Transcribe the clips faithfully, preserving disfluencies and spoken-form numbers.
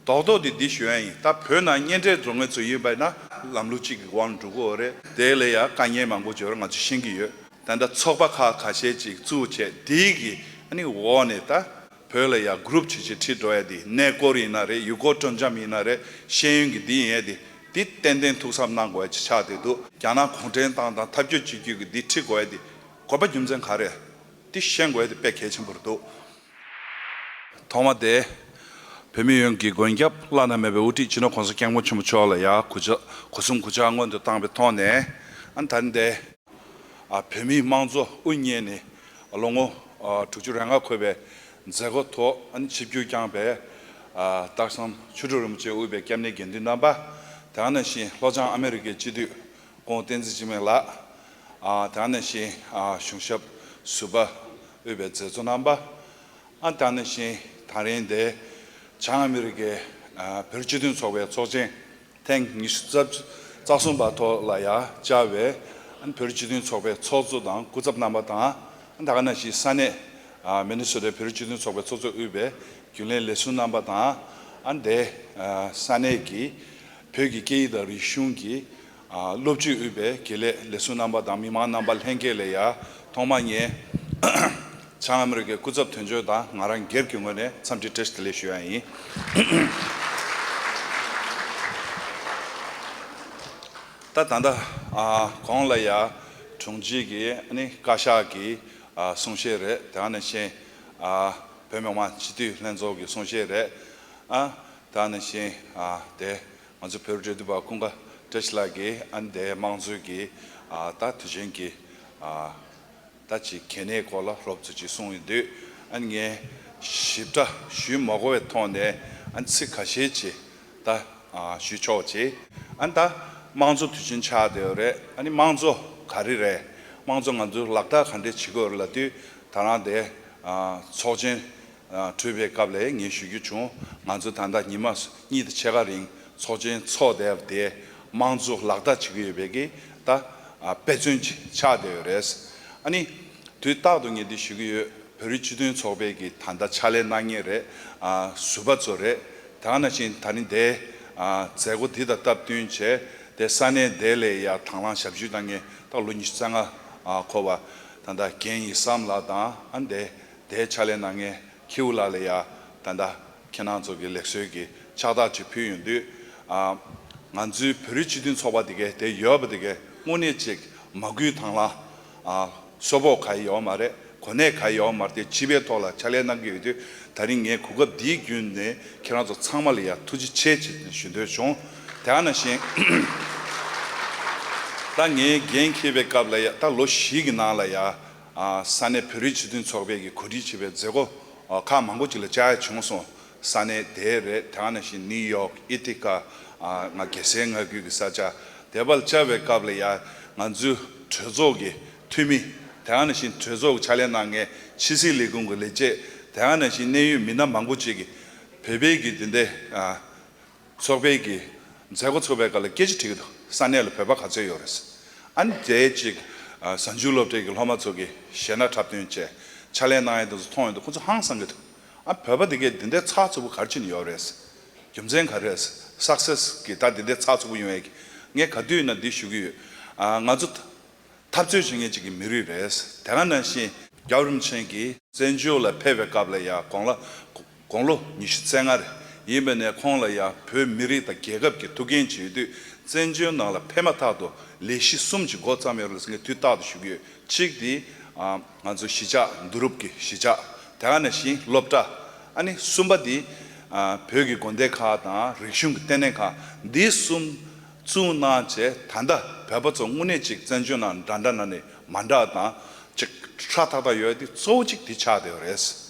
རྡོག་རྡོག་དེ་འདི་ཞུ་ཡ་ཡིན། ད་བོད་ནང་གཉེན་འཕྲད་འགྲོ་མཁན་ཚོ་ཡིན་པ་ཡིན་ན་ལམ་ལུགས་གཅིག་གི་དབང་འགྲོ་གི་ཡོད་རེད། དེ་ལ་ཡ་དཀའ་ངལ་མང་པོ་ཅིག་ཡོད་རེད། ང་ཚོ་ཤེས་ཀྱི་ཡོད། ད་ལྟ་ཚོགས་པ་ཁག་ཁ་ཤས་ཅིག་བཙུགས་བྱས་དེའི་གི་ཨ་ནི་འོག་ནས་ད་བོད་ལ་ཡ་གུ་རུབ་བྱེད་བྱེད་ཁྲིད་འགྲོ་ཡ་དེ། གནས་སྐོར་ཡིན་ན་རེད། ཡུལ་སྐོར་སྤྲོ་འཆམ་ཡིན་ན་རེད། ཤེས་ཡོན་གྱི་འདི་ཡིན་ཡ་དེ། འདི་ཏན་ཏན་ཐུགས་བསམ་གནང་དགོས་ཡ་ཅིག་ཆགས་བསྡད་འདུག་རྒྱ་ནག་གུང་ཁྲན་ཏང་དང་འཐབ་ཇུས་གཅིག་གྱུར་གྱི་འདི་ཁྲིད་དགོས་ཡ་དེ་དགོས་པ་རྒྱུ་མཚན་ག་རེ། འདི་ཤེས་དགོས་ཡ་དེ་དཔེ་གལ་ཆེན་པོ་རེད་འདུག་ཐོག་མ་དེ། བོད་མི་ཡོངས་ཀྱི་མགོན་སྐྱབས་བླ་ན་མེད་པའི་དབུ་ཁྲིད་སྤྱི་ནོར་༸གོང་ས་༸སྐྱབས་མགོན་ཆེན་པོ་མཆོག་ལ་ཡང་གུས་ཕྱག་གུས་གསུང་གུས་ཕྱག་སྔོན་དུ་བཏང་བའི་ཐོག་ནས། ཨ་ནི་ད་ནི་དེ། ཨ་བོད་མིའི་དམངས་གཙོ་དབུ་བརྙེས་ནས་ལོ་ངོ་ཨ་དྲུག་ཅུ་རེ་ལྔ་འཁོར་བའི་མཛད་སྒོ་ཐོག་ཨ་ནི་ཆིབས་བསྒྱུར་བསྐྱངས་པའི་ཨ་སྟག་ཚང་ཆོས་དྲུག་རིན་པོ་ཆེ་དབུས་པའི་སྐྱབས་གནས་དགེ་འདུན་རྣམ་པ། དེ་ནང་བཞིན་ལྷོ་བྱང་ཨ་མི་རི་ཀའི་སྤྱི་འཐུས་སྐུ་ངོ་བསྟན་འཛིན་འཇིགས་མེད་ལགས། ཨ་དེ་ནང་བཞིན་ཨ་གཞུང་ཞབས་ཟུར་པ་དབུས་པའི་མཛད་གཙོ་རྣམ་པ། ཨ་དེ་ནང་བཞིན་ད་རིང་འདིར་བྱང་ཨ་མི་རི་ཀའི་ཨ་བོད་རིགས་སྤྱི་མཐུན་ཚོགས་པའི་ཚོགས་ཆེན་ཐེངས་ཉི་ཤུ་རྩ་གསུམ་པ་ཐོག་ལ་ཡང་བཅར་བའི་ཨ་བོད་རིགས་སྤྱི་མཐུན་ཚོགས་པའི་ཚོགས་གཙོ་དང་སྐུ་ཚབ་རྣམ་པ་དང་། ཨ་ད་ག་ནང་བཞིན་ས་གནས་ཨ་མི་ནི་སོ་ཊའི་བོད་རིགས་སྤྱི་མཐུན་ཚོགས་པའི་ཚོགས་གཙོ་དབུས་པའི་རྒྱུན་ལས་ལས་ཟུར་རྣམ་པ་དང་། ཨ་འདིར་ཨ་ས་གནས་ཀྱི་བོད་ཀྱི་སྐད་ཡིག་དང་རིག་གཞུང་གི་ཨ་སློབ་སྤྱི་དབུས་པའི་དགེ་ལས་ལས་ཟུར་རྣམ་པ་དང་མི་མང་རྣམ་པ་ལྷན་རྒྱས་ལ་ཡ་ཐོག་མར་ངས་བྱང་ཨ་མི་རི་ཀའི་སྐུ་ཚབ་དོན་གཅོད་དང་ང་རང་སྒེར་གྱི་ངོས་ནས་འཚམས་འདྲི་བཀྲ་ཤིས་བདེ་ལེགས་ཞུ་ཡ་ཡིན། ད་ད་ལྟ་ཨ་གོང་ལ་ཡ་དྲུང་ཆེ་གི་ཨ་ནི་བཀའ་ཤག་གི་ཨ་གསུང་བཤད་རེད། དེ་ནང་བཞིན་ཨ་བོད་མི་མང་སྤྱི་འཐུས་ལྷན་ཚོགས་ཀྱི་གསུང་བཤད་རེད། ཨ་དེ་ནང་བཞིན་ཨ་དེ། ང་ཚོ་བོད་རིགས་འབྲེལ་མཐུད་པ་ཀུན་དགའ་བཀྲ་ཤིས་ལགས་ཀྱིས་ཨ་ནི་དེའི་དམངས་གཙོའི་གི་ཨ་ད་དུས་ཆེན་གྱི་ཨ་ད་ཅིག་གལ་གནད་སྐོར་ལ་སློབ་ཚན་ཅིག་གསུངས་ཡོད་དུས། ཨ་ནི་ངས་ཞིབ་ཕྲ་ཞུ་མ་དགོས་པའི་ཐོག་ནས་ཨ་ནི་ཚིག་ཁ་ཤས་ཅིག་ད་ཨ་ཞུ་ཆོག་ཅིག་ཨ་ནི་ད་དམངས་གཙོ་དུས་ཆེན་ཆགས་བསྡད་ཡོད་རེད། ཨ་ནི་དམངས་གཙོ་ག་རེ་རེད། དམངས་གཙོ་ང་ཚོས་ལག་བསྟར་ག་འདྲས་བྱེད་དགོས་རེད་ལབ་དུས། ད་རང་དེ་ཨ་ཚོགས་ཆེན་ཨ་གྲུབ་པའི་སྐབས་ལ་ངས་ཞུ་རྒྱུ་བྱུང་། ང་ཚོ་ད་ལྟ་ཉི་མ་གཉིས་དང་ཕྱེད་ཀ་རིང་ཚོགས་ཆེན་ཚོགས་བསྡད་པ་དེ་དམངས་གཙོ་ལག་བསྟར་བྱེད་ཀྱི་ཡོད་པའི་གི་ད་ཨ་དཔེ་མཚོན་ཅིག་ཆགས་བསྡད་ཡོད་རེད། ཨ་ནི་དུས་རྟག་ཏུ་ངས་འདི་ཞུ་གི་ཡོད། བོད་རིགས་སྤྱི་མཐུན་ཚོགས་པའི་གི་ད་ལྟ་ཕྱག་ལས་གནང་མཁན་རེད། ཨ་ཟུར་པ་ཚོ་རེད། དེ་ག་ནང་བཞིན་ད་ནི་དེ་ཨ་མཛད་སྒོ་འདི་དང་སྟབས་བསྟུན་བྱས་དེ་ས་གནས་དེ་ལ་ཡ་དང་བླངས་ཞབས་ཞུ་གནང་མཁན་ད་ལོ་ཉི་ཤུ་རྩ་ལྔ་ཨ་འཁོར་བ་ད་ལྟ་རྒན་ཡིག་བསམ་ལགས་དང་། ཨ་ནི་དེ་དེའི་ཕྱག་ལས་གནང་མཁན་ཁྱེའུ་ལགས་ལ་ཡ་ད་ལྟ་ཁྱེད་རང་ཚོ་གི་ལེགས་གསོལ་གྱི་ཕྱག་རྟགས་ཅིག་ཕུལ་ཡོང་དུས། ཨ་ང་ཚོའི་བོད་རིགས་སྤྱི་མཐུན་ཚོགས་པ་དེ་གའི་དེ་ཡོད་པ་དེ་གའི་དངོས་གནས་ཅིག་མ་བསྐུལ་དང་བླངས་ཨ་གསོལ་ཕོགས་ག་ཡོད་མ་རེད། གོ་གནས་ག་ཡོད་མ་རེད། དེ་བྱིས་པའི་ཐོག་ལ་ཕྱག་ལས་གནང་གི་ཡོད་དུས། ད་རིང་ངས་གོ་སྐབས་འདིའི་བརྒྱུད་ནས་ཁྱེད་རང་ཚོ་ཚང་མ་ལ་ཡ་ཐུགས་རྗེ་ཆེ་ཅེས་ཞུ་འདོད་བྱུང་། དེ་ག་ནང་བཞིན་ད་ངས་འགན་འཁྱེར་བའི་སྐབས་ལ་ཡ་ད་ལོ་བཞི་གི་ནང་ལ་ཡ་ཨ་ས་གནས་བོད་རིགས་སྤྱི་མཐུན་ཚོགས་པའི་གི་གོ་སྒྲིག་བྱས་པའི་མཛད་སྒོ་ཨ་ཁག་མང་པོ་ཅིག་ལ་བཅར་ཡ་བྱུང་སོང་། ས་གནས་དེ་རེད། དེ་ག་ནང་བཞིན་ནིའུ་ཡོག་ཨི་ཐི་ཀ་ཨ་ང་རྒྱལ་སའི་མངའ་ཁུལ་གྱི་ས་ཆ་དེ་བར་བཅར་བའི་སྐབས་ལ་ཡ་ང་ཚོའི་གྲོས་ཚོགས་ཀྱི་འཐུས་མི། དེ་ག་ནང་བཞིན་གྲོས་ཚོགས་ཀྱི་ཕྱག་ལས་གནང་མཁན་ཕྱི་སྲིད་ལས་ཁུངས་ཀྱི་ལས་བྱེད། དེ་ག་ནང་བཞིན་གནད་ཡོད་མི་སྣ་མང་པོ་ཅིག་གིས་བོད་པའི་གི་དེ་འདྲའི་ཨ་ཚོགས་པའི་གི་མཛད་སྒོ་ཚོགས་པའི་སྐབས་ལ་སྐད་ཆ་དྲིས་ཀྱི་འདུག་ས་གནས་ལ་བོད་པ་ག་ཚོད་ཡོད་རེད། ཨ་ནི་དེ་ཅིག་ཨ་གཟའ་མཇུག་སློབ་གྲྭའི་གི་སློབ་མ་ཚོ་གི་གཞས་སྣ་འཁྲབ་སྟོན་བྱས། ཕྱག་ལས་གནང་ཡ་དེ་ཚོ་མཐོང་ཡོང་དུས་ཁོ་ཚོ་ཧང་སང་གི་འདུག་ཨ་བོད་པ་དེ་གས་དེ་འདྲའི་ཚགས་ཚུད་པོ་ག་རེ་བྱས་ནས་ཡོད་རེད། རྒྱུ་མཚན་ག་རེ་རེད། སག་སེ་སི་གི་ད་དེ་འདྲའི་ཚགས་ཚུད་པོ་ཡོང་ཡ་གི། ངས་ག་དུས་ཡིན་ན་འདི་ཞུ་གི་ཡོད། ཨ་ང་ཚོ་འཐབ་རྩོད་བྱེད་མཁན་ཅིག་གི་མི་རིགས་རེད། དེ་ག་ནང་བཞིན་རྒྱལ་བ་རིན་པོ་ཆེ་གིས་བཙན་བྱོལ་ལ་ཕེབས་པའི་སྐབས་ལ་ཡ་དགུང་ལོ་དགུང་ལོ་ཉི་ཤུ་རྩ་ལྔ་རེད། ཡིན་པ་ནས་ཁོང་ལ་ཡ་བོད་མི་རིགས་དང་རྒྱལ་ཁབ་ཀྱི་ཐུགས་འགན་བྱེད་དུས་བཙན་བྱོལ་ནང་ལ་ཕེབས་མ་ཐག་ཏུ་ལས་གཞི་གསུམ་ཅིག་འགོ་བརྩམས་ཡོད་རེད་ཟེར་ངས་དུས་རྟག་ཏུ་ཞུ་གི་ཡོད། གཅིག་དེ་ཨ་ང་ཚོ་གཞིས་ཆགས་བསྡུ་རུབ་ཀྱི་གཞིས་ཆགས། དེ་ག་ནང་བཞིན་སློབ་གྲྭ། ཨ་ནི་གསུམ་པ་དེ་ཨ་བོད་ཀྱི་དགོན་སྡེ་ཁག་དང་རིག་གཞུང་གི་ལྟེ་གནས་ཁག་འདི་གསུམ་བཙུགས་གནང་བྱས། ད་ལྟ་བོད་པ་ཚོ་དངོས་གནས་ཅིག་བཙན་བྱོལ་ནང་འདྲ་འདྲ་ན་ནས་མ་འདྲ་དང་ཅིག་ཧྲ་ཐག་ཐག་ཡོད་དེ་གཙོ་བོ་གཅིག་དེ་ཆགས་བསྡད་ཡོད་རེད།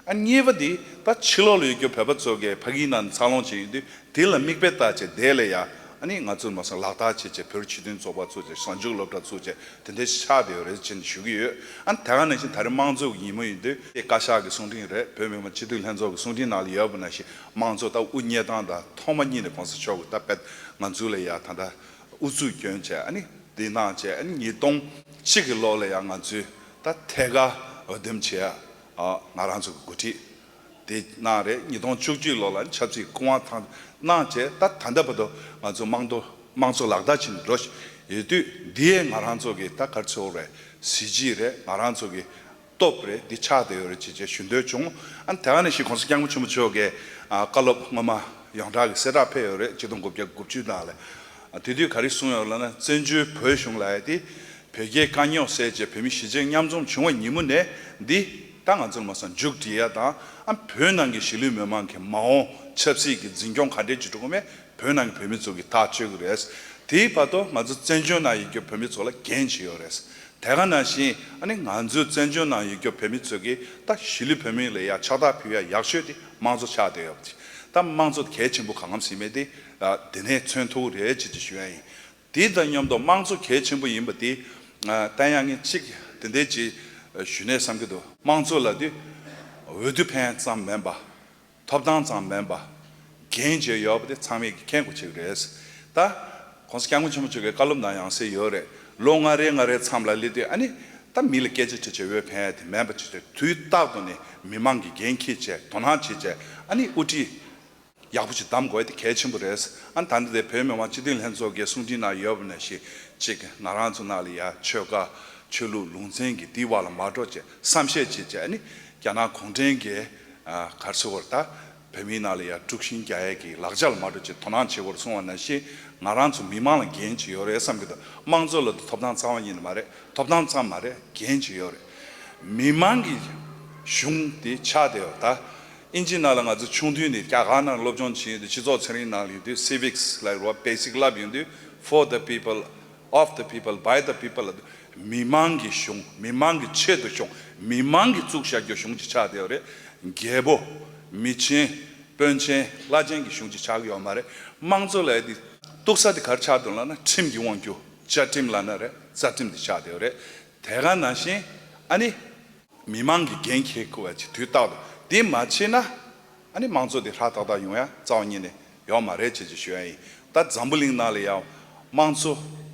ཨ་གཉིས་པ་དེ་ད་ཕྱི་ལོགས་ལ་ཡོད་རྒྱུ་བོད་པ་ཚོ་གིས་ཕ་གིའི་ནང་འཚར་ལོངས་བྱས་ཡོད་དུས། དེ་ལ་མིག་དཔེ་ལྟ་བྱས་དེ་ལ་ཡ་ཨ་ནི་ང་ཚོར་མ་སོང་ལག་བསྟར་བྱས་བྱས་བོད་རིགས་སྤྱི་མཐུན་ཚོགས་པ་བཙུགས་བྱས་གཟའ་མཇུག་སློབ་གྲྭ་བཙུགས་བྱས་དེ་འདྲའི་ཆགས་བསྡད་ཡོད་རེད་ཅེས་ཞུ་གི་ཡོད། ཨ་ནི་དེ་ག་ནང་བཞིན་ད་རེས་དམངས་གཙོ་གི་ཉིན་མོ་ཡིན་དུས་དེ་བཀའ་ཤག་གི་གསུང་འཕྲིན་རེད། བོད་མི་མང་སྤྱི་འཐུས་ལྷན་ཚོགས་ཀྱི་གསུང་འཕྲིན་ནང་ལ་ཡོད་པ་ནང་བཞིན་དམངས་གཙོ་ད་དབུ་བརྙེས་སྟངས་དང་ཐོག་མ་ཉིད་ནས་གོང་ས་མཆོག་གིས་ད་དཔེ་ང་ཚོ་ལ་ཡ་ད་ལྟ་ཨུ་ཚུགས་བསྐྱོན་བྱས། ཨ་ནི་འདི་གནང་བྱས། ཨ་ནི་ཉིས་སྟོང་གཅིག་གི་ལོ་ལ་ཡ་ང་ཚོས་ད་ཐད་ཀར་འོས་འདེམས་བྱས། ཨ་ང་རང་ཚོ་གི་འགོ་ཁྲིད་ དེ་གནང་རེད། ཉིས་སྟོང་བཅུ་གཅིག་ལོ་ལ་ཆབ་སྲིད་སྐུ་དབང་ཐང་གནང་བྱས། ད་ད་ལྟ་བར་དུ་ང་ཚོ་དམངས་གཙོ་དམངས་གཙོ་ལག་བསྟར་བྱེད་འགྲོ་ཡོད་དུས། འདི་ཡས་ང་རང་ཚོ་གི་ད་ག་རེ་ཟེར་དགོས་རེད། གཟི་བརྗིད་རེད། ང་རང་ཚོ་གི་སྟོབས་རེད། འདི་ཆགས་བསྡད་ཡོད་རེད་ཅེས་ཅེས་ཞུ་འདོད་བྱུང་། ཨ་ནི་དེ་ག་ནང་བཞིན་༸གོང་ས་༸སྐྱབས་མགོན་ཆེན་པོ་མཆོག་གིས་ཨ་བཀའ་སློབ་སྔོན་མ་ཡོངས་གྲགས་ཀྱི་གསལ་བསྒྲགས་ཕེབས་ཡོད་རེད། ཆིག་སྟོང་དགུ་བརྒྱ་དགུ་བཅུ་ནང་ལ། ཨ་དེ་དུས་ག་རེ་གསུངས་ཡོད་ལབ་ན། བཙན་བྱོལ་བོད་གཞུང་ལབ་ཡ་དེ་བོད་རྒྱའི་དཀའ་རྙོག་སེལ་བྱས་བོད་མི་གཞིས་བྱེས་མཉམ་འཛོམས་བྱུང་བ་ཉིན་མོ་ནས་འདི་ད་ང་ཚོར་མ་སོང་མཇུག་སྒྲིལ་ཡ་དང་། ཨ་བོད་ནང་གི་གཞིས་ལུས་མི་མང་གི་མ་འོངས་ཆབ་སྲིད་ཀྱི་འཛིན་སྐྱོང་ག་འདྲས་ཅིག་འགྲོ་གི་མེད་བོད་ནང་གི་བོད་མི་ཚོ་གིས་ཐག་གཅོད་ཀྱི་རེད། དེའི་བར་དུ་ང་ཚོ་བཙན་བྱོལ་ནང་ཡོད་རྒྱུ་བོད་མི་ཚོ་ལ་འགན་ཅིག་ཡོད་རེད། དེ་ག་ནང་བཞིན་ཨ་ནི་ང་ཚོའི་བཙན་བྱོལ་ནང་ཡོད་རྒྱུ་བོད་མི་ཚོས་ཀྱིས་ད་གཞིས་ལུས་བོད་མི་ལ་ཡ་ཕྱག་རྟགས་ཕུལ་ཡ་ཡག་ཤོས་དེ་དམངས་གཙོ་ཆགས་བསྡད་ཡོད་པ་དེ། ད་དམངས་གཙོ་གལ་ཆེན་པོ་གང་འཚམ་ཞིག་མེད་དེ་དེ་ནས་མཚོན་ཐུབ་རེད་ཅེས་ཅེས་ཞུ་ཡ་ཡིན། དེ་དང་མཉམ་དུ་དམངས་གཙོ་གལ་ཆེན་པོ་ཡིན་པ་དེ་ད་ཡང་ངས་གཅིག་དེ་འདྲས་ཅིག་ཞུ་ནས་བསམ་གྱི་འདུག་དམངས་གཙོ་ལབ་དུས་འོས་བསྡུ་ཕན་ཙམ་མིན་པ། ཐོབ་ཐང་ཙམ་མིན་པ། འགན་བཞེས་ཡོད་པ་དེ་ཚང་མས་ཀྱིས་མཁྱེན་དགོས་ཅིག་རེད། ད་༸གོང་ས་༸སྐྱབས་མགོན་ཆེན་པོ་མཆོག་གི་བཀའ་སློབ་ནང་ཡང་གསལ་ཡོད་རེད། ལོ་ལྔ་རེ་ལྔ་རེ་མཚམས་ལ་སླེབས་དུས་ཨ་ནི་ད་མི་ལ་སྐད་ཆ་དྲིས་བྱས་འོས་འཕེན་ཡ་དེ་མིན་པ་ཅིག་རེད། དུས་རྟག་ཏུ་ནས་མི་མང་གི་འགན་འཁྱེར་བྱས་དོ་སྣང་བྱེད་བྱས་ཨ་ནི་དབུ་ཁྲིད་ཡག་པོ་ཅིག་གདམ་དགོས་ཡ་དེ་གལ་ཆེན་པོ་རེད། ཨ་ནི་ད་ལྟ་དེ་བོད་མི་མང་སྤྱི་འཐུས་ལྷན་ཚོགས་ཀྱི་གསུང་འཕྲིན་ནང་ཡོད་པ་ནང་བཞིན་ཅིག་ང་རང་ཚོ་ནང་ལ་ཡ་ཆོལ་ཁ་ཆོས་ལུགས་ལུང་ཚན་གྱི་དེའི་བར་ལ་མ་འགྲོ་བྱས་བསམ་ཤེས་བྱེད་བྱས་ཨ་ནི་རྒྱ་ནག་གུང་ཁྲན་གྱི་ཨ་ག་རེ་ཟེར་དགོས་རེད། ད་བོད་མིའི་ནང་ལ་ཡ་དཀྲུག་ཤིང་རྒྱག་ཡས་ཀྱི་ལག་ཆ་ལ་མ་འགྲོ་བྱས་དོ་སྣང་བྱེད་དགོས་རེད་གསུངས་པ་ནང་བཞིན་ང་རང་ཚོ་མི་མང་ལ་འགན་ཅིག་ཡོད་རེད་བསམ་གྱི་འདུག་དམངས་གཙོ་ལབ་དུས་ཐོབ་ཐང་གཙང་མ་ཡིན་ནི་མ་རེད། ཐོབ་ཐང་ཙམ་མ་རེད། འགན་ཅིག་ཡོད་རེད། མི་མང་གི་གཞུང་དེ་ཆགས་བསྡད་ཡོད། ད་ཨིན་ཇི་ནང་ལ་ང་ཚོ་ཆུང་དུས་ནས་རྒྱ་གར་ནང་སློབ་སྦྱོང་བྱེད་ཡོང་དུས་སྤྱི་ཚོགས་ཚན་རིག་ནང་ལ་ཡོད་དུས་civics ལབ་རེད་བ། basic བསླབ་ཡོང་དུས་for the people, of the people, by the people ལབ་དུས་མི་མང་གི་གཞུང་། མི་མང་གི་ཆེད་དུ་གཞུང་། མི་མང་གིས་བཙུགས་བཞག་རྒྱུ་གཞུང་ཅིག་ཆགས་བསྡད་ཡོད་རེད། རྒྱལ་པོ། མི་ཆེན། དཔོན་ཆེན། བླ་ཆེན་གྱི་གཞུང་ཅིག་ཆགས་ཀྱི་ཡོད་མ་རེད། དམངས་གཙོ་ལབ་ཡ་དེ་གཏུག་ས་དེ་ག་རེ་ཆགས་འདུག་ལབ་ན་ཁྲིམས་ཀྱིས་དབང་རྒྱུ། བཅའ་ཁྲིམས་ལབ་ན་རེད། རྩ་ཁྲིམས་དེ་ཆགས་བསྡད་ཡོད་རེད། དེ་ག་ནང་བཞིན་ཨ་ནི་མི་མང་གིས་འགན་འཁྱེར་དགོས་པ་ཅིག་དུས་རྟག་ཏུ་འདི་མ་བྱས་ན་ཨ་ནི་དམངས་གཙོ་དེ་ཧྲག་ཏག་ཏག་ཡོང་ཡ་རྩ་བ་ཉིད་ནས་ཡོད་མ་རེད་ཅེས་ཅིག་ཞུ་ཡ་ཡིན། ད་འཛམ་བུ་གླིང་ནང་ལ་ཡང་དམངས་གཙོ་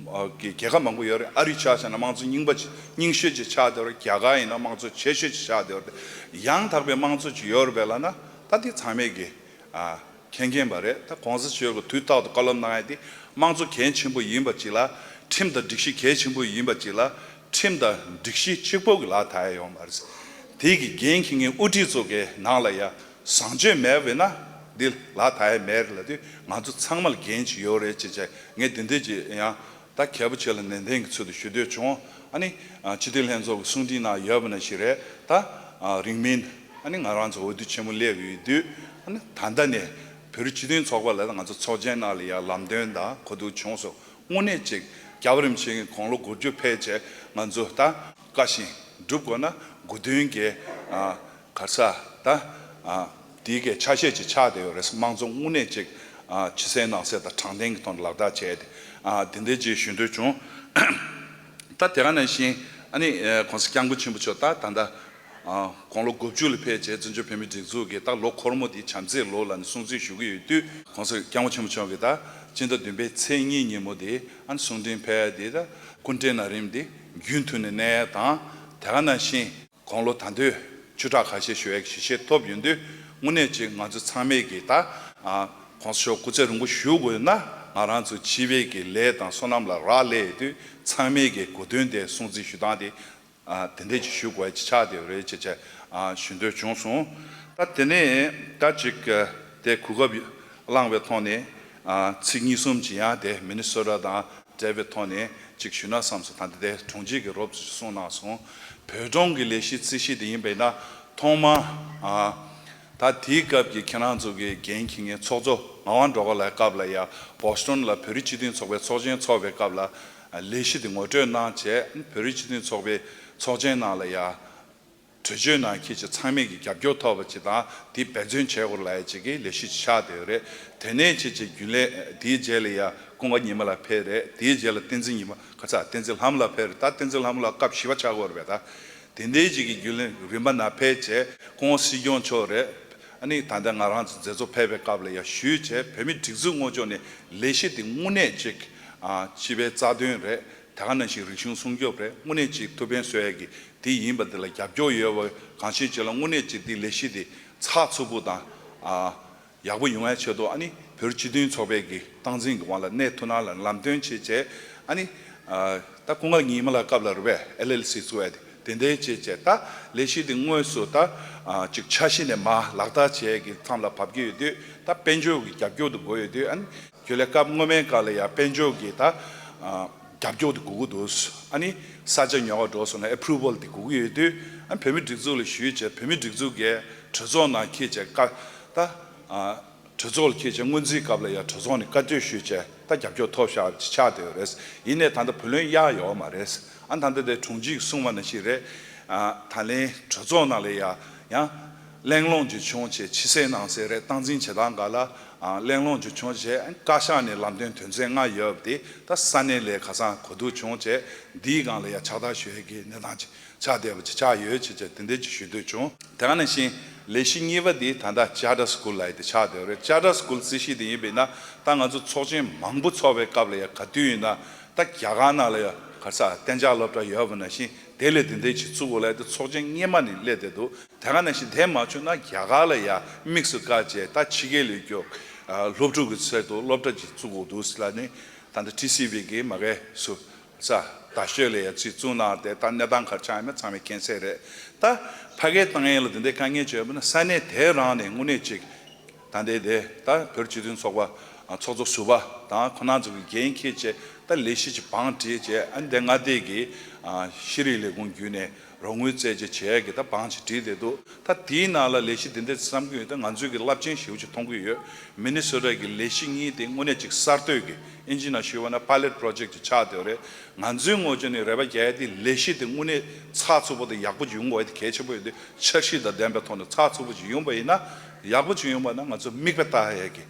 ཨ་གི་རྒྱལ་ཁབ་མང་པོ་ཡོད་རེད། ཨ་རི་ཆ་བཞག་ན་དམངས་གཙོ་རྙིང་པ་ཅིག་རྙིང་ཤོས་ཅིག་ཆགས་བསྡད་ཡོད་རེད། རྒྱ་གར་ཡིན་ན་དམངས་གཙོ་ཆེ་ཤོས་ཅིག་ཆགས་བསྡད་ཡོད་རེད། ཡང་དག་པའི་དམངས་གཙོ་ཅིག་ཡོད་རེད་པས་ལབ་ན་ད་འདི་ཚང་མས་ཀྱི་ཨ་མཁྱེན་མཁྱེན་པ་རེད། ད་གོང་ས་མཆོག་གིས་དུས་རྟག་ཏུ་བཀའ་སློབ་གནང་ཡ་དེ་དམངས་གཙོ་གལ་ཆེན་པོ་ཡིན་པ་ཅིག་ལ། ཁྲིམས་དང་སྒྲིག་གཞི་གལ་ཆེན་པོ་ཡིན་པ་ཅིག་ལ། ཁྲིམས་དང་སྒྲིག་གཞི་གཅིག་པོ་གིས་ལག་ཐག་ཡ་ཡོད་མ་རེད། དེ་གི་འགན་འཁྱེར་མཁན་དབུ་ཁྲིད་ཚོ་གི་ནང་ལ་ཡ་བཟང་སྤྱོད་མེད་པས་ན་འདི་ལག་ཐག་ཡ་མེད་རེད་ལབ་དུས་ང་ཚོ་ཚང་མ་ལ་འགན་ཅིག་ཡོད་རེད་ཅེས་བྱས་ངས་འདི་འདྲས་ཅིག་ཡང་། ད་གལ་པོ་ཆེ་ལ་ནན་ཏན་གྱི་ཚུལ་དུ་ཞུ་འདོད་བྱུང་། ཨ་ནི་ཨ་སྤྱི་འཐུས་ལྷན་ཚོགས་ཀྱི་གསུང་འཕྲིན་ནང་ཡོད་པ་ནང་བཞིན་རེད། ད་ཨ་རིང་མིན་ཨ་ནི་ང་རང་ཚོ་འོས་བསྡུ་ཆེན་མོ་སླེབས་ཡོད་དུས་ཨ་ནི་ད་ལྟ་ནས་བོད་རིགས་སྤྱི་མཐུན་ཚོགས་པ་ལ་ང་ཚོ་ཚོགས་ཆེན་ནང་ལ་ཡང་ལམ་སྟོན་དང་གོ་བསྡུར་བྱུང་སོང་། དངོས་གནས་ཅིག་རྒྱལ་བ་རིན་པོ་ཆེ་གི་དགུང་ལོ་དགུ་བཅུ་ཕེབས་བྱས་ང་ཚོ་ད་བཀའ་བཞིན་སྒྲུབ་དགོས་ན་དགུ་སྟོན་གྱི་ཨ། ག་རེ་ཟེར་ད། ཨ། དེའི་གི་ཆ་ཤས་ཅིག་ཆགས་བསྡད་ཡོད་རེད། དམངས་གཙོ་དངོས་གནས་ཅིག་ཨ། ཕྱི་གསལ་ནང་གསལ་དང་དྲང་བདེན་གྱི་ཐོག་ནས་ལག་བསྟར་བྱས་ཏེ། ཨ། དེ་འདྲའི་ཅིག་ཞུ་འདོད་བྱུང་། ད་དེ་ག་ནང་བཞིན་ཨ་ནི་ཨ། གོང་ས་སྐྱབས་མགོན་ཆེན་པོ་མཆོག་ད་ད་ལྟ་ཨ། དགུང་ལོ་དགུ་བཅུ་ལ་ཕེབས་རྗེས་བཙན་བྱོལ་བོད་མིའི་སྒྲིག་འཛུགས་ཀྱི་ད་ལོ་འཁོར་མོ་དེ་བྱམས་བརྩེའི་ལོ་ལབ་ནས་སྲུང་བརྩི་ཞུ་གི་ཡོད་དུས། གོང་ས་སྐྱབས་མགོན་ཆེན་པོ་མཆོག་གིས་ད་སྤྱི་ཟླ་བདུན་པའི་ཚེས་གཉིས་ཉིན་མོ་དེ་ཨ་ནི་གསུང་འཕྲིན་ཕེབས་ཡ་དེ་ད་སྐུ་ཕྲེང་ན་རིམ་དེ་རྒྱུན་མཐུད་ནས་གནས་ཡ་དང་། དེ་ག་ནང་བཞིན། དགུང་ལོ་ད་དུང་བཅུ་ཕྲག་ཁ་ཤས་ཞུ་ཡག་གི་ཞལ་བཞེས་ཐོབ་ཡོང་དུས་དངོས་གནས་ཅིག་ང་ཚོ་ཚང་མས་ཀྱིས་ད་ཨ་གོང་ས་མཆོག་སྐུ་ཚེ་རིང་པོ་བཞུགས་དགོས་ན་ང་རང་ཚོ་བྱིས་པའི་གི་ལས་དང་བསོད་ནམས་ལ་རག་ལས་ཡོད་དུས་ཚང་མས་ཀྱིས་གོ་སྟོན་དེ་སྲུང་བརྩི་ཞུ་སྟངས་དེ་ཨ་དེ་འདྲས་ཅིག་ཞུ་དགོས་ཡ་ཅིག་ཆགས་བསྡད་ཡོད་རེད་ཅེས་བྱས་ཨ་ཞུ་འདོད་བྱུང་སོང་། ད་དེ་ནས་ད་ཅིག་དེ་གོ་སྐབས་བླངས་པའི་ཐོག་ནས་ཨ་ཚིག་གཉིས་གསུམ་ཅིག་ཡང་དེ་མི་ནི་སོ་ཊ་དང་། འབྲེལ་བའི་ཐོག་ནས་ཅིག་ཞུས་ན་བསམ་སོང་། ད་ལྟ་དེ་དྲུང་ཆེ་གིས་རོབ་ཙམ་གསུངས་གནང་སོང་། བོད་དྲུང་གི་ལས་གཞི་རྩིས་གཞི་དེ་ཡིན་པས་ན་ཐོག་མ་ཨ་ད་དེའི་སྐབས་ཀྱི་ཁྱེད་རང་ཚོ་གི་འགན་འཁྱེར་མཁན་ཚོགས་གཙོ་ངག་དབང་སྒྲོལ་དཀར་ལགས་སྐབས་ལ་ཡ་བོ་སི་ཊོན་ལ་བོད་རིགས་སྤྱི་མཐུན་ཚོགས་པའི་ཚོགས་ཆེན་ཚོགས་པའི་སྐབས་ལ་ལས་གཞི་དེ་ངོ་སྤྲོད་གནང་བྱས། བོད་རིགས་སྤྱི་མཐུན་ཚོགས་པའི་ཚོགས་ཆེན་ནང་ལ་ཡ། གྲོས་ཆོད་ནང་འཁྱེར་བྱས་ཚང་མས་ཀྱི་རྒྱབ་སྐྱོར་ཐོབ་པ་ཅིག་དང་། དེ་འབད་བརྩོན་བྱེད་དགོས་ལབ་ཡ་ཅིག་གི་ལས་གཞི་ཆགས་བསྡད་ཡོད་རེད། དེ་ནས་ཅིག་ཅིག་རྒྱུན་ལས་དེའི་རྗེས་ལ་ཡ་ཀུན་དགའ་ཉི་མ་ལགས་ཕེབས་རེད། དེའི་རྗེས་ལ་བསྟན་འཛིན་ཉི་མ་ཁ་ཚ་བསྟན་འཛིན་ལྷ་མོ་ལགས་ཕེབས་རེད། ད་བསྟན་འཛིན་ལྷ་མོ་ལགས་སྐབས་བཞི་པ་ཆགས་ཀྱི་ཡོད་རེད་པས། ད་དེ་འདྲའི་ཅིག་གི་རྒྱུན་ལས་རིམ་པ་ནང་ཕེབས་བྱས་ཀུན་དགའ་སྲིད་སྐྱོང་མཆོག་རེད། ཨ་ནི་ད་ལྟ་ང་རང་ཚོ་མཛད་གཙོ་ཕེབས་པའི་སྐབས་ལ་ཡ་ཞུས་བྱས་བོད་མིའི་སྒྲིག་འཛུགས་ངོས་ཕྱོགས་ནས་ལས་གཞི་དེ་དངོས་གནས་ཅིག་ཨ་སྤྱི་པའི་རྩ་དོན་རེད། དེ་ག་ནང་བཞིན་རིག་གཞུང་སྲུང་སྐྱོབ་རེད། དངོས་གནས་ཅིག་ཐུགས་ཕན་གསོས་ཡ་གི་དེ་ཡིན་པ་དེ་ལ་རྒྱབ་སྐྱོར་ཡོད་པ་གང་ཤེས་ཅིག་ལ་དངོས་གནས་ཅིག་དེ་ལས་གཞི་དེ་ ཚགས་ཚུད་པོ་དང་ཨ་ཡག་པོ་ཡོང་ཡ་ཆེད་དུ་ཨ་ནི་བོད་རིགས་སྤྱི་མཐུན་ཚོགས་པའི་གི་སྟངས་འཛིན་གི་དབང་ལ་གནས་ཐུབ་ན་ལ་ལམ་སྟོན་བྱེད་བྱས་ཨ་ནི་ཨ་ད་སྐུ་ངལ་ཉིན་མ་ལ་སྐབས་ལ་རུ་བས་ཨེལ་ཨེལ་སི་བཙུགས་ཡ་དེ་དེ་འདྲའི་བྱེད་བྱས་ད་ལས་གཞི་དེ་དངོས་སུ་ད་ཨ་ཅིག་འཆར་གཞི་ནས་མ་ལག་བསྟར་བྱས་གི་མཚམས་ལ་བབས་ཀྱི་ཡོད་དུས་ད་དཔལ་འབྱོར་གི་རྒྱབ་སྐྱོར་དུ་དགོས་ཡོད་དུས་ཨ་ནི། ཁྱོད་ལ་སྐབས་སྔོན་མའི་སྐབས་ལ་ཡང་དཔལ་འབྱོར་གྱི་ད་ཨ་རྒྱབ་སྐྱོར་དེ་དགོས་ཀྱི་འདུག་ཨ་ནི་ས་ཆ་ཉོ་བ་འགྲོ་སོང་ན་ཨེ་པུ་རུ་ཝལ་དེ་དགོས་ཀྱི་ཡོད་དུས་ཨ་ནི་བོད་མི་སྒྲིག་འཛུགས་ལ་ཞུས་བྱས་བོད་མི་སྒྲིག་འཛུགས་ཀྱི་གྲོས་ཚོགས་ནང་འཁྱེར་བྱས་བཀའ་ད་ཨ་གྲོས་ཚོགས་ལ་འཁྱེར་བྱས་སྔོན་རྩིས་སྐབས་ལ་ཡང་གྲོས་ཚོགས་ནས་བཀའ་འཁྲོལ་ཞུས་བྱས་ད་རྒྱབ་སྐྱོར་ཐོབ་བཞག་ཆགས་བསྡད་ཡོད་རེད། ཡིན་ནའི་ད་ལྟ་བུ་ལོན་གཡར་ཡོད་མ་རེད། ཨ་ནི་ད་ལྟ་དེ་དྲུང་ཆེས་གསུངས་པ་ནང་བཞིན་རེད། ཨ་ད་ལན་གྲོས་ཚོགས་ནང་ལ་ཡང་ཡང་། གླེང་སློང་ཅིག་བྱུང་བྱས་ཕྱི་གསལ་ནང་གསལ་རེད་སྟངས་འཛིན་བྱེད་སྟངས་སྒང་ལ་ཨ་གླེང་སློང་ཅིག་བྱུང་བྱས་བཀའ་ཤག་ནས་ལམ་སྟོན་དོན་ཚན་ལྔ་ཡོད་པ་དེ་ད་ས་གནས་ལ་ཁ་སང་གོ་བསྡུར་བྱུང་བྱས་འདིའི་སྒང་ལ་ཡང་ཕྱག་བསྟར་ཞུ་ཡས་ཀྱི་གནས་སྟངས་ཅིག་ཆགས་བསྡད་པ་ཅིག་ཆགས་ཡོད་ཅེས་བྱས་དེ་འདྲ་ཅིག་ཞུ་འདོད་བྱུང་། དེ་ག་ནང་བཞིན་ལས་གཞི་གཉིས་པ་འདི་ད་ལྟ་Charter School་ལབ་ཡས་དེ་ཆགས་བསྡད་པ་རེད། Charter School་རྩིས་གཞི་དེ་ཡིན་པས་ན་ད་ང་ཚོ་ཚོགས་ཆེན་མང་པོ་ཚོགས་པའི་སྐབས་ལ་ཡང་ག་དུས་ཡིན་ན་ད་རྒྱ་གར་ནང་ལ་ཡང་ག་ས་གཏན་འཇགས་སློབ་གྲྭ་ཡོད་པ་ནང་བཞིན་དེ་ལས་དེ་འདྲ་ཅིག་བཙུགས་དགོས་ལབ་ཡས་དེ་ཚོགས་ཆེན་སྔོན་མ་ནས་སླེབས་བསྡད་འདུག་དེ་ག་ནང་བཞིན་དེ་མ་བྱུང་ན་རྒྱ་གར་ལ་ཡང་དམིགས་སུ་བཀར་བྱས་ད་ཕྱི་རྒྱལ་ལ་ཡོད་རྒྱུ་སློབ་ཕྲུག་གི་ཚད་དུ་སློབ་གྲྭ་ཅིག་བཙུགས་དགོས་འདུག་ཟེར་ལབ་ནས་ད་ལྟ་ཊི་སི་ཝི་གིས་མ་གས་སུ་ས་རྡ་ཤོད་ལ་ཡང་ཅིག་བཙུགས་གནང་སྟེ་ད་གནས་སྟངས་ག་རེ་ཆགས་ཡོད་མེད་ཚང་མས་མཁྱེན་གསལ་རེད། ད་ཕ་གིར་བཏང་ཡས་ལ་དེ་འདྲའི་དཀའ་ངལ་ཅིག་ཡོད་པ་ན་ས་གནས་དེ་རང་ནས་དངོས་གནས་ཅིག་ད་ལྟའི་དེ་ད་བོད་སྤྱི་མཐུན་ཚོགས་པ་ཚོགས་གཙོ་ཟུར་པ་དང་ཁོ་རང་ཚོ་གི་འགན་འཁྱེར་བྱས་ད་ལས་གཞི་ཅིག་བང་བསྒྲིགས་བྱས་ཨ་ནི་དེ་མངའ་སྡེ་གི་ཤེས་རིག་ལས་ཁུངས་བརྒྱུད་ནས་རོགས་དངུལ་བཙལ་བྱས་བྱས་ཀྱི་ད་བང་ཅིག་བསྒྲིགས་བསྡད་འདུག་ད་དེའི་ནང་ལ་ལས་གཞི་དེ་འདྲ་བསམ་གྱི་ཡོད་ད་ང་ཚོས་ཀྱི་རླབས་ཆེན་ཞེ་པོ་ཅིག་མཐོང་གི་ཡོད། མི་ནི་སོ་ཊ་གི་ལས་གཞི་གཉིས་དེ་དངོས་གནས་ཅིག་གསར་གཏོད་ཀྱི་ཨིན་ཇི་ནང་ཞུས་པ་ན་pilot project་ཅིག་ཆགས་བསྡད་ཡོད་རེད། ང་ཚོའི་ངོས་ཕྱོགས་ནས་རེ་བ་རྒྱག་ཡ་དེ་ལས་གཞི་དེ་དངོས་གནས་ཚགས་ཚུད་པོ་དང་ཡག་པོ་ཅིག་ཡོང་དགོས་ཡ་དེ་གལ་ཆེན་པོ་ཡོད་དུས་འཆར་གཞི་དང་ལྡན་པའི་ཐོག་ནས་ཚགས་ཚུད་པོ་ཅིག་ཡོང་པ་ཡིན་ན་ཡག་པོ་ཅིག་ཡོང་པ་ན་ང་ཚོ་མིག་དཔེ་ལྟ་ཡ་གི་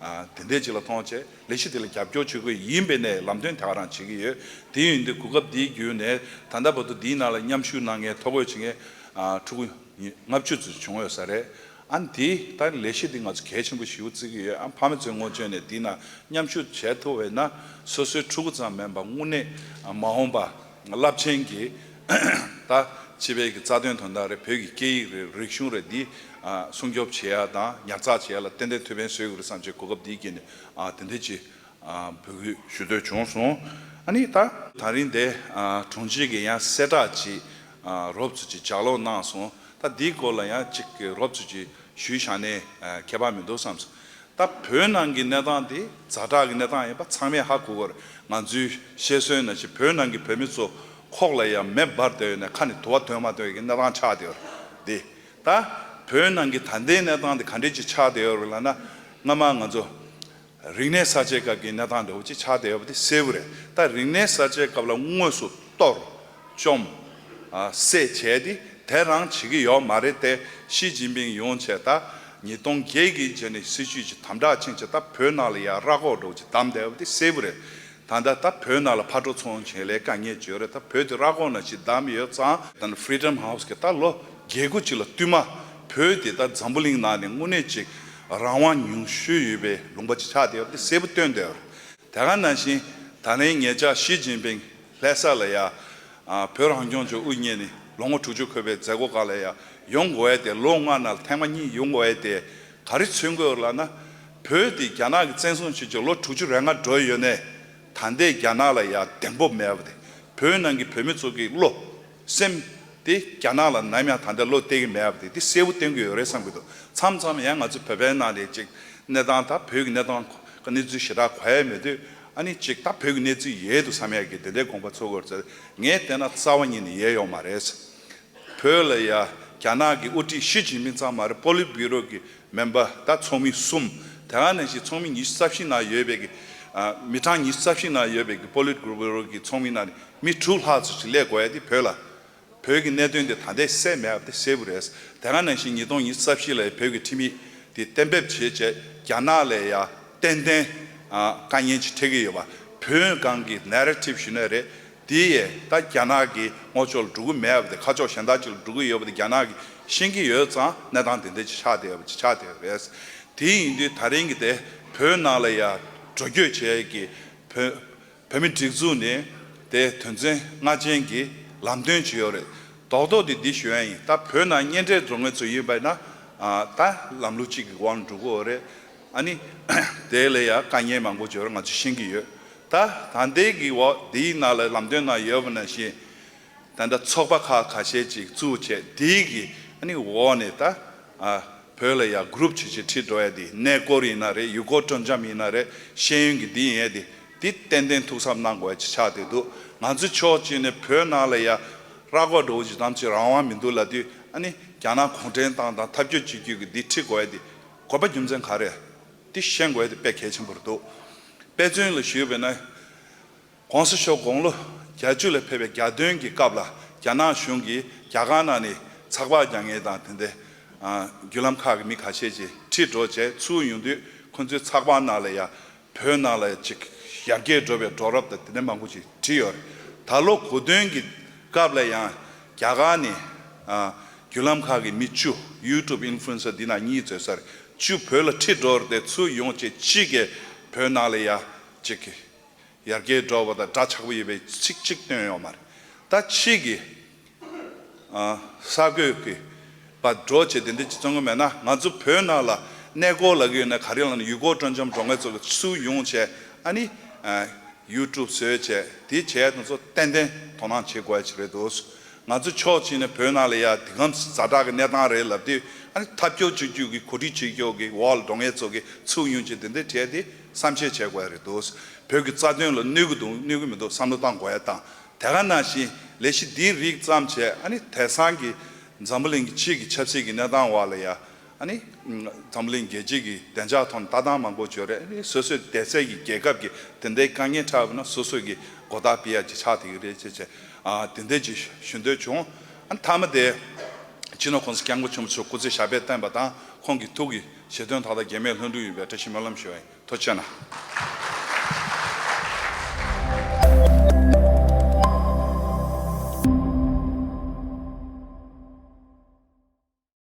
ཨ་དེ་འདྲས་ཅིག་ལ་མཐོང་བྱས་ལས་གཞི་དེ་ལ་རྒྱབ་སྐྱོར་བྱེད་དགོས་ཡིན་པའི་ནས་ལམ་སྟོན་དེ་ག་རང་བྱེད་ཀྱི་ཡོད། དེ་ཡིན་དུས་གོ་སྐབས་འདིའི་བརྒྱུད་ནས་ད་ལྟ་བར་དུ་འདིའི་ནང་ལ་མཉམ་ཞུགས་གནང་མཁན་ཐོ་འགོད་བྱེད་མཁན་ཨ་ཕྲུ་གུ་ལྔ་བཅུ་ཙམ་བྱུང་ཡོད་ས་རེད། ཨ་འདི་ད་ལས་གཞི་འདི་ང་ཚོ་གལ་ཆེན་པོ་ཞེ་པོ་བརྩི་གི་ཡོད། ཨ་ཕ་མ་ཚོའི་ངོས་ཕྱོགས་ནས་འདི་ན་མཉམ་ཞུགས་བྱས་ཐུབ་པས་ན་སོ་སོའི་ཕྲུ་གུ་ཙམ་མིན་པ་དངོས་གནས་མ་འོངས་པ་རླབས་ཆེན་གྱི་ད་ཕྱི་པའི་གི་རྩ་དོན་དོན་དག་རེད། བོད་ཀྱི་སྐད་ཡིག་རེད། རིག་གཞུང་རེད། འདི་སྲུང་སྐྱོབ་བྱེད་ཡ་དང་ཉར་ཚགས་བྱེད་ཡ་ལ་ཏན་ཏན་ཐུགས་ཕན་གསོས་དགོས་རེད་བསམ་བྱས་གོ་སྐབས་འདི་བརྒྱུད་ནས་དེ་འདྲ་ཅིག་འབོད་སྐུལ་ཞུ་འདོད་བྱུང་སོང་། ཨ་ནི་ད་ད་རིང་འདི་དྲུང་ཆེ་གིས་ཡང་གསལ་བསྒྲགས་ཅིག་རོབ་ཙམ་ཅིག་ལྗགས་ཀློག་གནང་སོང་། ད་འདིའི་སྐོར་ལ་ཡང་ཅིག་རོབ་ཙམ་ཅིག་ཞུས་བཞག་ནས་ཁྱད་པར་མི་འདུག་བསམ་སོང་། ད་བོད་ནང་གི་གནས་སྟངས་དེ་ཛ་དྲག་གི་གནས་སྟངས་ཡིན་པ་ཚང་མས་ཧ་གོ་གི་རེད། ང་ཚོའི་བཤད་སྲོལ་ནང་བཞིན་བོད་ནང་གི་བོད་མི་ཚོ་ཁོག་ལ་ཡང་མེ་འབར་བསྡད་ཡོད་ནས་ཁ་ནས་དུ་བ་ཐོན་མ་ཐོན་གྱི་གནས་སྟངས་ཆགས་བསྡད་ཡོད་རེད། དེ་ད་བོད་ནང་གི་ད་ལྟའི་གནས་སྟངས་དེ་ག་འདྲས་ཅིག་ཆགས་བསྡད་ཡོད་རེད་ལབ་ན་སྔ་མ་ང་ཚོ་རིག་གནས་གསར་བརྗེའི་སྐབས་ཀྱི་གནས་སྟངས་འདྲ་བོ་ཅིག་ཆགས་བསྡད་ཡོད་པ་དེ་གསལ་པོ་རེད། ད་རིག་གནས་གསར་བརྗེའི་སྐབས་ལ་དངོས་སུ་གཏོར་བཅོམ་ཨ་བསད་བྱས་ཏེ་དེ་རང་བྱེད་ཀྱི་ཡོད་མ་རེད་དེ། ཞི་ཅིན་ཕིང་ཡོང་བྱས་ད་ཉིས་སྟོང་བརྒྱད་ཀྱི་རྗེས་ནས་སྲིད་བྱུས་ཀྱི་དམ་དྲག་ཕྱིན་བྱས་ད་བོད་ནང་ལ་ཡ་ར་སྐོར་འདྲ་བོ་ཅིག་བསྡམས་བསྡད་ཡོད་པ་དེ་གསལ་པོ་རེད། ད་ལྟ་ད་བོད་ནང་ལ་ཕར་འགྲོ་ཚུར་འོང་བྱེད་ལས་དཀའ་ངལ་ཅིག་ཡོད་རེད། ད་བོད་དེ་ར་སྐོར་ནང་བཞིན་བསྡམས་ཡོད་ཙང་ད་ནི་Freedom House་གི་ད་ལོ་བརྒྱད་དགུ་ཅིག་ལ་བསྟུད་མ་བོད་དེ་ད་འཛམ་བུ་གླིང་ནང་ནས་དངོས་གནས་ཅིག་རང་དབང་ཉུང་ཤོས་ཡོད་པའི་ལུང་པ་ཅིག་ཆགས་བསྡད་ཡོད་པ་དེ་གསལ་པོ་སྟོན་བསྡད་ཡོད་རེད། དེ་ག་ནང་བཞིན་ད་ལན་ཉེ་ཆར་ཞི་ཅིན་ཕིང་ལྷ་ས་ལ་ཡ་ཨ་བོད་རང་སྐྱོང་ལྗོངས་དབུ་བརྙེས་ནས་ལོ་ངོ་དྲུག་ཅུ་འཁོར་བའི་མཛད་སྒོ་སྒང་ལ་ཡ་ཡོང་དགོས་ཡས་དེ་ལོ་ལྔ་ནང་ལ་ཐེངས་མ་གཉིས་ཡོང་དགོས་ཡས་དེ་ག་རེ་མཚོན་གྱི་ཡོད་ལབ་ན། བོད་དེ་རྒྱ་ནག་གིས་བཙན་བཟུང་བྱེད་ཀྱི་ལོ་དྲུག་ཅུ་རེ་ལྔ་འགྲོ་ཡོད་ནས་ད་ལྟའི་རྒྱ་ནག་ལ་ཡ་གདེང་སྤོབས་མེད་པ་དེ། བོད་ནང་གི་བོད་མི་ཚོ་གི་བློ་སེམས་དེ་རྒྱ་ནག་ལ་ནམ་ཡང་ད་ལྟ་བློ་གཏད་ཀྱི་མེད་པ་དེ་དེ་གསལ་པོ་སྟོན་གྱི་ཡོད་རེད་བསམ་གྱི་འདུག་མཚམས་མཚམས་ཡང་ང་ཚོ་བོད་པའི་ནང་ནས་ཅིག་གནས་སྟངས་ད་བོད་ཀྱི་གནས་སྟངས་གནས་ཚུལ་ཞེ་དྲག་གོ་ཡ་མེད་དུས་ཨ་ནི་ཅིག་ད་བོད་ཀྱི་གནས་ཚུལ་ཡོད་འདུག་བསམ་ཡ་གི་དེ་འདྲའི་དགོངས་པ་ཚོར་གྱི་ཡོད་རེད། ངས་བལྟས་ན་རྩ་བ་ཉིད་ནས་ཡོད་ཡོད་མ་རེད། བོད་ལ་ཡ་རྒྱ་ནག་གི་དབུ་ཁྲིད་ཞི་ཅིན་ཕིང་ཙམ་མ་རེད། པོ་ལིཊ་བྷུ་རོ་གི་མེམ་བར་ད་ཚོགས་མི་གསུམ། དེ་ག་ནང་བཞིན་ཚོགས་མི་ཉི་ཤུ་རྩ་བཞི་ནང་ཡོད་པའི་གི་ཨ་མི་གྲངས་ཉི་ཤུ་རྩ་བཞི་ནང་ཡོད་པའི་གི་པོ་ལིཊ་བྷུ་རོ་གི་ཚོགས་མི་ནང་ནས་མི་དྲུག་ལྷག་ཙམ་ཞིག་སླེབས་དགོས་ཡ་དེ་བོད་ལ་བོད་ཀྱི་གནད་དོན་དེ་ད་ལྟའི་གསལ་མེད་པ་དེ་གསལ་པོ་རེད། དེ་ག་ནང་བཞིན་ཉིས་སྟོང་ཉི་ཤུ་རྩ་བཞི་ལ་བོད་ཀྱི་ཁྲིམས་ཡིག་དེ་གཏན་འབེབས་བྱས་བྱས་རྒྱ་ནག་ལ་ཡ་ཏན་ཏན་ཨ་དཀའ་ངལ་ཅིག་འཕྲད་ཀྱི་ཡོད་པ། བོད་སྒང་གི་ནེ་རེ་ཊིབ་ཞུ་ན་རེད། དེ་ཡས་ད་རྒྱ་ནག་གི་ངོ་ཕྱོགས་ལ་འགྲོ་གི་མེད་པ་དེ་ཁ་ཕྱོགས་གཞན་དག་ཅིག་ལ་འགྲོ་གི་ཡོད་པ་དེ་རྒྱ་ནག་གིས་ཤེས་ཀྱི་ཡོད་ཙང་གནས་སྟངས་དེ་འདྲ་ཅིག་ཆགས་བསྡད་ཡོད་པ་ཅིག་ཆགས་བསྡད་ཡོད་རེད། དེ་ཡིན་དུས་ད་རིང་གི་དེ་བོད་ནང་ལ་ཡ་འགྲོ་སྐྱོད་བྱེད་ཀྱི་བོད་བོད་མི་སྒྲིག་འཛུགས་ནས་དེ་དོན་ཚན་ལྔ་ཅན་གྱི་ལམ་སྟོན་ཅིག་ཡོད་རེད། རྡོག་རྡོག་དེ་འདི་ཞུ་ཡ་ཡིན། ད་བོད་ནང་གཉེན་འཕྲད་འགྲོ་མཁན་ཚོ་ཡིན་པ་ཡིན་ན་ ཨ་ད་ལམ་ལུགས་གཅིག་གི་དབང་འགྲོ་གི་ཡོད་རེད། ཨ་ནི་དེ་ལ་ཡང་དཀའ་ངལ་མང་པོ་ཅིག་ཡོད་རེད། ང་ཚོ་ཤེས་ཀྱི་ཡོད། ད་ད་ལྟའི་གི་འོག་འདིའི་ནང་ལ་ལམ་སྟོན་ནང་ཡོད་པ་ནང་བཞིན། ད་ལྟ་ཚོགས་པ་ཁག་ཁ་ཤས་ཅིག་བཙུགས་བྱས། དེའི་གི་ཨ་ནི་འོག་ནས་ད་ཨ་བོད་ལ་ཡ་གུ་རུབ་བྱེད་བྱེད་ཁྲིད་འགྲོ་ཡ་དེ། གནས་སྐོར་ཡིན་ན་རེད། ཡུལ་སྐོར་སྤྲོ་འཆམ་ཡིན་ན་རེད། ཤེས་ཡོན་གྱི་འདི་ཡིན་ཡ་དེ། འདི་ཏན་ཏན་ཐུགས་གཟབ་གནང་དགོས་ཡ་ཅིག་ཆགས་བསྡད་འདུག་ང་ཚོ་ཕྱོགས་གཅིག་ནས་བོད་ནང་ལ་ཡ་ར་སྐོར་འགྲོ་བ་ཅིག་ཙམ་ཅིག་རང་དབང་མི་འདུག་ལབ་དུས། ཨ་ནི་རྒྱ་ནག་གུང་ཁྲན་ཏང་དང་འཐབ་རྩོད་བྱེད་རྒྱུ་གི་འདི་ཁྲིད་དགོས་ཡ་དེ་དགོས་པ་རྒྱུ་མཚན་ག་རེ། འདི་ཤེས་དགོས་ཡ་དེ་དཔེ་གལ་ཆེན་པོ་རེད་འདུག་དཔེ་མཚོན་ལ་ཞུས་པ་ཡིན་ན། ༸གོང་ས་མཆོག་དགུང་ལོ་གྱ་གཅིག་ལ་ཕེབས་པའི་གྱ་སྟོན་གྱི་སྐབས་ལ། རྒྱ་ནག་གཞུང་གིས་རྒྱ་གར་ནང་ནས་ཚགས་པར་རྒྱག་མཁན་དང་དེ་འདྲའི་ཨ་བརྒྱུད་ལམ་ཁག་གི་མི་ཁ་ཤས་ཅིག་ཁྲིད་འགྲོ་བྱས་ཚུར་ཡོང་དུས། ཁོ་ཚོའི་ཚགས་པར་ནང་ལ་ཡ་བོད་ནང་ལ་ཅིག་ཡར་རྒྱས་འགྲོ་བའི་འགྲོ་རབས་དང་དེ་འདྲ་མང་པོ་ཅིག་བྲིས་ཡོད་རེད། ད་ལོ་གོ་སྟོན་གྱི་སྐབས་ལ་ཡང་རྒྱ་གར་ནས་ཨ་བརྒྱུད་ལམ་ཁག་གི་མི་བཅུ། YouTube influencer འདི་ནང་གཉིས་ཚོད་ས་རེད། བཅུ་བོད་ལ་ཁྲིད་འགྲོ་རེད་དེ། ཚུར་ཡོང་བྱས་གཅིག་གིས་བོད་ནང་ལ་ཡ་ཅིག་ཡར་རྒྱས་འགྲོ་བ་དང་འདྲ་ཆགས་པོ་ཡོད་པའི་ཚིག་གཅིག་བཏོན་ཡོད་མ་རེད། ད་ཕྱིས་ཀྱི་ཨ་གསར་འགོད་ཀྱི་པ་འགྲོ་བྱས་དེ་འདྲ་ཅིག་བཙོང་གི་མེད་ན། ང་ཚོ་བོད་ནང་ལ་གནས་སྐོར་ལ་གི་ཡོད་ན། ག་རེ་ལབ་ན་ཡུལ་སྐོར་སྤྲོ་འཆམ་འགྲོ་མཁན་ཚོ་གི་ཚུར་ཡོང་བྱས། ཨ་ནི་ཨ་YouTube བཟོས་བྱས་དེ་བྱས་དེ་ཚོ་ཏན་ཏན་དོ་སྣང་བྱེད་དགོས་ཡ་ཅིག་རེད་འདུག་ང་ཚོ་ཕྱོགས་གཅིག་ནས་བོད་ནང་ལ་ཡ་དེ་གམ་ཛ་དྲག་གི་གནས་སྟངས་རེད་ལབ་དུས། ཨ་ནི་འཐབ་རྩོད་བྱེད་རྒྱུ་གི་གོ་སྒྲིག་བྱེད་རྒྱུ་གི་འོག་ལ་འགྲོ་མཁན་ཚོ་གི་ཚུར་ཡོང་བྱས་དེ་འདྲ་བྱས་ཏེ་བསམ་ཤེས་བྱེད་དགོས་ཡ་རེད་འདུག་བོད་ཀྱི་རྩ་དོན་ལ་གནོད་ཀྱི་འདུག་གནོད་ཀྱི་མི་འདུག་བསམ་བློ་བཏང་དགོས་ཡ་དང་། དེ་ག་ནང་བཞིན་ལས་གཞི་འདིའི་རིགས་བརྩམས་བྱས། ཨ་ནི་དེང་སང་གི་འཛམ་བུ་གླིང་གི་ཕྱི་གི་ཆབ་སྲིད་ཀྱི་གནས་སྟངས་འོག་ལ་ཡ། ཨ་ནི་འཛམ་བུ་གླིང་རྒྱལ་སྤྱི་གི་བདེ་འཇགས་ཐོག་ནས་ལྟ་སྟངས་མང་པོ་ཅིག་ཡོད་རེད། ཨ་ནི་སོ་སོའི་བསྡད་སའི་གི་རྒྱལ་ཁབ་ཀྱི་དེ་འདྲའི་དཀའ་ངལ་འཕྲད་པ་ན་སོ་སོ་གི་གོ་བརྡ་སྤེལ་ཡ་ཅིག་ཆགས་བསྡད་ཀྱི་རེད་ཅེས་བྱས། ཨ་དེ་འདྲ་ཅིག་ཞུ་འདོད་བྱུང་། ཨ་ནི་མཐའ་མ་དེ་སྤྱི་ནོར་༸གོང་ས་༸སྐྱབས་མགོན་ཆེན་པོ་མཆོག་སྐུ་ཚེ་ཞབས་པད་བརྟན་པ་དང་། ཁོང་གི་ཐུགས་ཀྱི་བཞེད་དོན་མཐའ་དག་གེགས་མེད་ལྷུན་གྲུབ་ཡོང་བའི་བཀྲ་ཤིས་སྨོན་ལམ་ཞུ་བ་ཡིན། ཐུགས་རྗེ་གནང་།